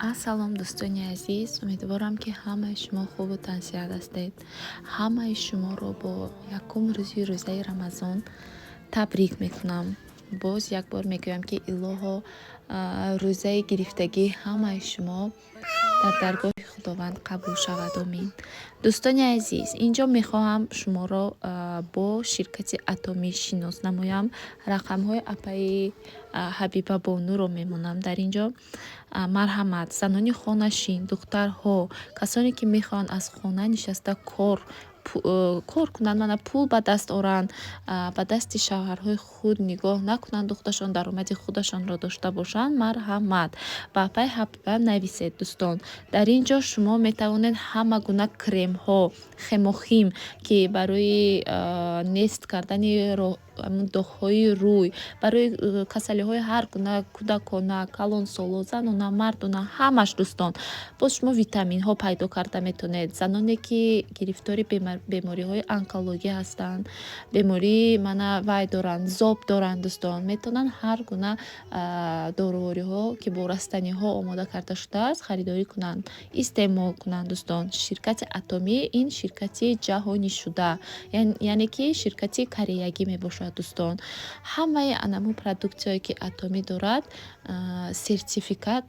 Ассалом, дӯстони азиз! Умедворам, ки ҳамаи шумо хубу тансиҳат ҳастед. Ҳамаи шуморо бо якум рӯзи рӯзаи Рамазон табрик мекунам. Боз як бор мегӯям, ки илоҳо, рӯзаи гирифтагии ҳамаи шумо дар даргоҳи Худованд қабул шавад, омин. Дӯстони азиз, инҷо мехоҳам шуморо бо ширкати Атомӣ шинос намоям. Рақамҳои апаи Ҳабиба Бонуро мемонам дар ин ҷо. Марҳамат, занони хонашин, духтарҳо, касоне ки мехоҳанд аз хона нишаста кор кунанд, мана пул ба даст оранд, ба дасти шавҳарҳои худ нигоҳ накунанд, худашон даромади худашонро дошта бошанд, марҳамат, ба апаи Ҳабиба нависед, дӯстон. Дар ин ҷо шумо метавонед ҳама гуна кремҳо, хемохим, ки барои нест кардани доғҳои рӯй, барои касалиҳои ҳар гуна, кӯдакона, калонсоло, занона, мардона, ҳамаш, дӯстон. Боз шумо витаминҳо пайдо карда метавонед. Заноне ки гирифтори бемориҳои онкология ҳастанд, бемории мана вай доранд, зоб доранд, дӯстон, метавонанд ҳар гуна дорувориҳо, ки бо растаниҳо омода карда шудааст, харидорӣ кунанд, истеъмол кунанд, дӯстон. Ширкати Атомӣ ин ширкати ҷаҳонишуда, яъне ки ширкати кореягӣ мебошад, дӯстон. Ҳамаи анамун продуксияое ки Атомӣ дорад, сертификат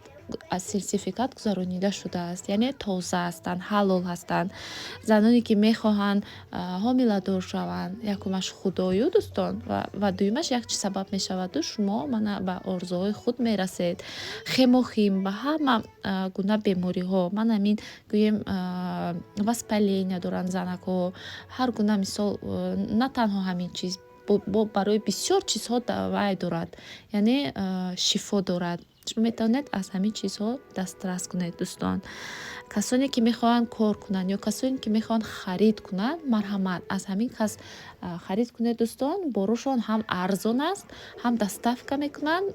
аз сертификат гузаронида шудааст, яъне тоза ҳастанд, ҳалол ҳастанд. Заноне ки мехоҳанд ҳомиладор шаванд, якумаш худою, дӯстон, ва дуюмаш як чиз сабаб мешаваду шумо мана ба орзуҳои худ мерасед. Хемохим ба ҳама гуна бемориҳо, ман ҳамин гӯем, воспаления доранд занакҳо, ҳар гуна, мисол, на танҳо ҳамин чиз, барои бисёр чизҳо вай дорад, яъне шифо дорад. Шумо метавонед аз ҳамин чизҳо дастрас кунед, дӯстон. Касоне ки мехоҳанд кор кунанд ё касоне ки мехоҳанд харид кунанд, марҳамат, аз ҳамин кас харид кунед, дӯстон. Борошон ҳам арзон аст, ҳам доставка мекунанд,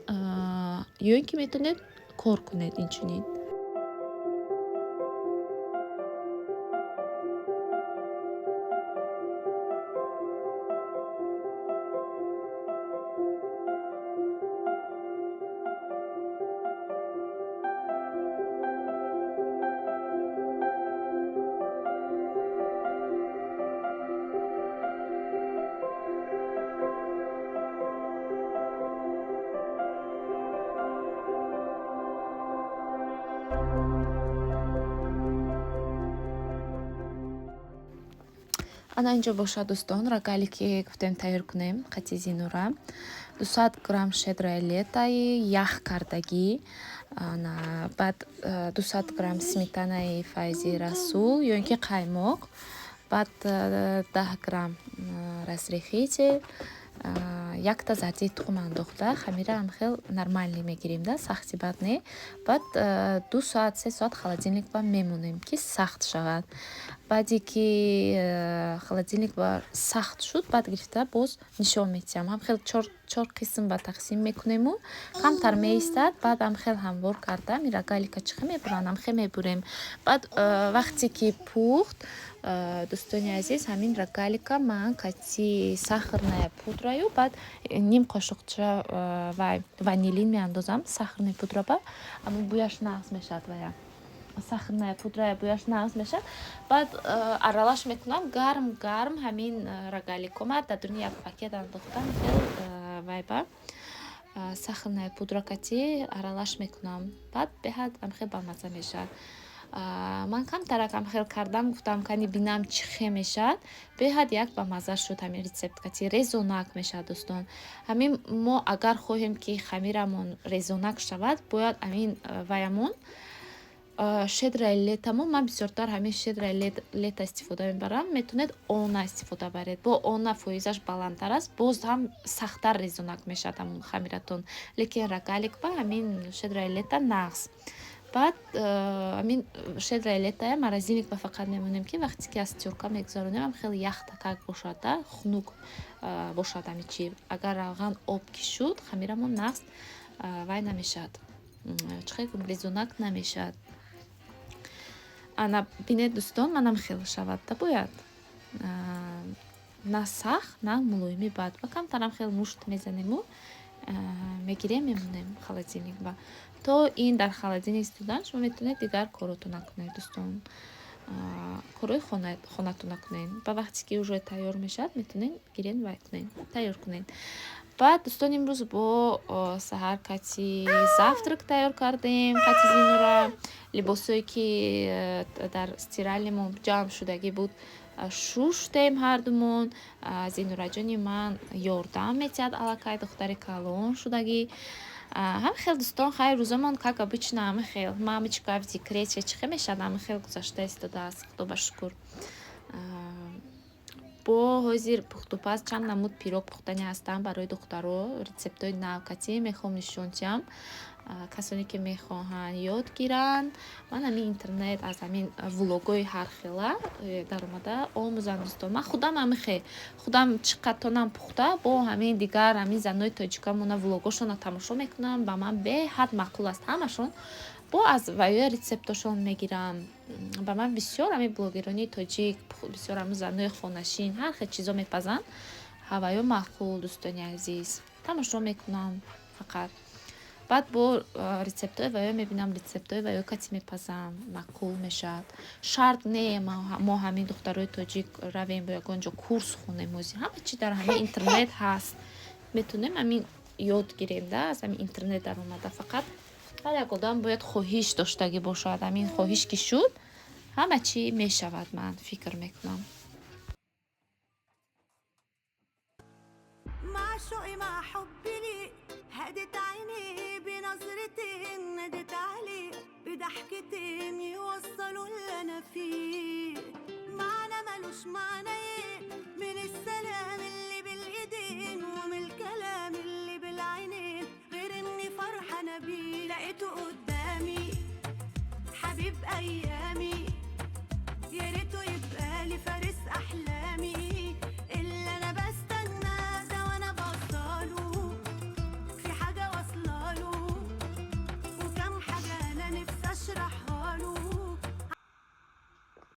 ё ин ки метавонед кор кунед инчунин. Ана инҷо бошад, дӯстон, рогалике гуфтем тайёр кунем қати зинура. 200 грамм щедрое летои ях кардагӣ, ана баъд 200 грамм сметанаи Файзи Расул ё ин ки қаймоқ, баъд 10 грамм разрыхлитель, якта зарди тухм андохта, хамира ҳам хел нормальный мегирем да, сахти бад не. Баъд 2 соат, 3 соат холодильник ба мемонем, ки сахт шавад. Баъде ки холодильник ба сахт шуд, баъд гирифта боз нишон медиҳам. Ҳам хел чор қисм ба тақсим мекунему, камтар меистад, баъд ҳам хел ҳамвор карда, ами рогалика чӣ хел мебуранд, ҳам хел мебурем. Баъд вақте ки пухт, дӯстони азиз, ҳамин рогалика ман кати сахарная пудраю, баъд ним қошуқча вай ванилин меандозам сахарная пудраба, аммо бӯяш нағз мешавад, вая сахарная пудрая бӯяш нағз мешавад. Баъд аралаш мекунам, гарм гарм ҳамин рогаликома дар дуни як пакет андохтам, хел вайба сахарная пудра кати аралаш мекунам, баъд беҳад ҳамхел бамазза мешавад. Ман камтарак ҳамхел кардам, гуфтам, кани бинам чӣ хел мешавад. Беҳад як бамазза шуд ҳамин рецепт кати, резонак мешавад, дӯстон. Ҳамин мо агар хоҳем, ки хамирамон резонак шавад, бояд ҳамин ваямон, щедрое летамо, ман бисёртар ҳамин щедрое лето истифода мебарам, метавонед она истифода баред, бо она фоизаш баландтар аст, боз ҳам сахттар резонак мешавад ҳамон хамиратон. Лекин рогалик ба ҳамин щедрое лето нағз. Баъд ҳамин щедрое летоя морозильник ба фақат мемонем, ки вақте ки аз тёрка мегузаронем, ҳам хеле яхтакак бошад да, хунук бошад ҳамин чи. Агар равған об ки шуд, хамирамон нағз вай намешавад, чӣ хел гӯям, резонак намешавад. Ана бинед, дӯстон, манам хел шавад да, бояд на сахт, на мулоими бад, ва камтарам хел мушт мезанему, мегирем, мемонем холодильник ба. То ин дар холодильник истодан, шумо метавонед дигар коротона кунед, дӯстон, корҳои хонатона кунед. Ба вақте ки уже тайёр мешавад, метавонед гирен, вай кунед, тайёр кунед. Баъд, дӯстон, имрӯз бо саҳар кати завтрак тайёр кардем. Кати Зинура либосое ки дар стиральный мон ҷамъ шудагӣ буд, шуштем ҳардумон. Зинураҷони ман ёрдам метиҳад, аллакай духтари калон шудагӣ. Ҳами хел, дӯстон. Хайр, рӯзамон, как обычно, ҳами хел, мамочка в декрете чӣ хел мешавад, ҳами хел гузашта истодааст, худо ба шукр. Бо ҳозир пухтупаз, чанд намуд пирог пухтани ҳастам барои духтаро. Рецептҳои навкатӣ мехоҳам нишон диҳам, касоне ки мехоҳанд ёд гиранд. Ман ҳамин интернет, аз ҳамин влогҳои ҳархела даромада омӯзам, дӯстон. Ман худам ҳамин хел, худам чӣ қадр тонам пухта, бо ҳамин дигар ҳамин занои тоҷикамона влогҳошонро тамошо мекунам. Ба ман беҳад маъқул аст ҳамашон, бо аз ваёя рецептошон мегирам. Ба ман бисёр ҳамин блогерони тоҷик, бисёр ҳамин занои хонашин ҳар хел чизо мепазанд, ҳаваё маъқул, дӯстони азиз, тамошо мекунам фақат. Баъд бо рецептҳои ваё мебинам, рецептҳои ваё кати мепазам, маъқул мешавад. Шарт не, мо ҳамин духтарои тоҷик равем бо ягон ҷо курс хонем. Ози ҳама чи дар ҳамин интернет ҳаст, метавонем ҳамин ёд гирем да аз ҳамин интернет даромада. Фақат ҳар як одам бояд хоҳиш доштагӣ бошад. Ҳамин хоҳиш ки шуд, ҳама чӣ мешавад, ман фикр мекунам. مع شوقي، مع حبي ليه، هدت عيني بنظرتين، نادت عليه بضحكتين، يوصلوا اللي انا فيه. معنى ملوش معنى ايه من السلام اللي بالايدين ومن الكلام اللي بالعينين غير اني فرحانه بيه. لقيته قدامي حبيب ايامي، يا ريته يبقى لي فارس.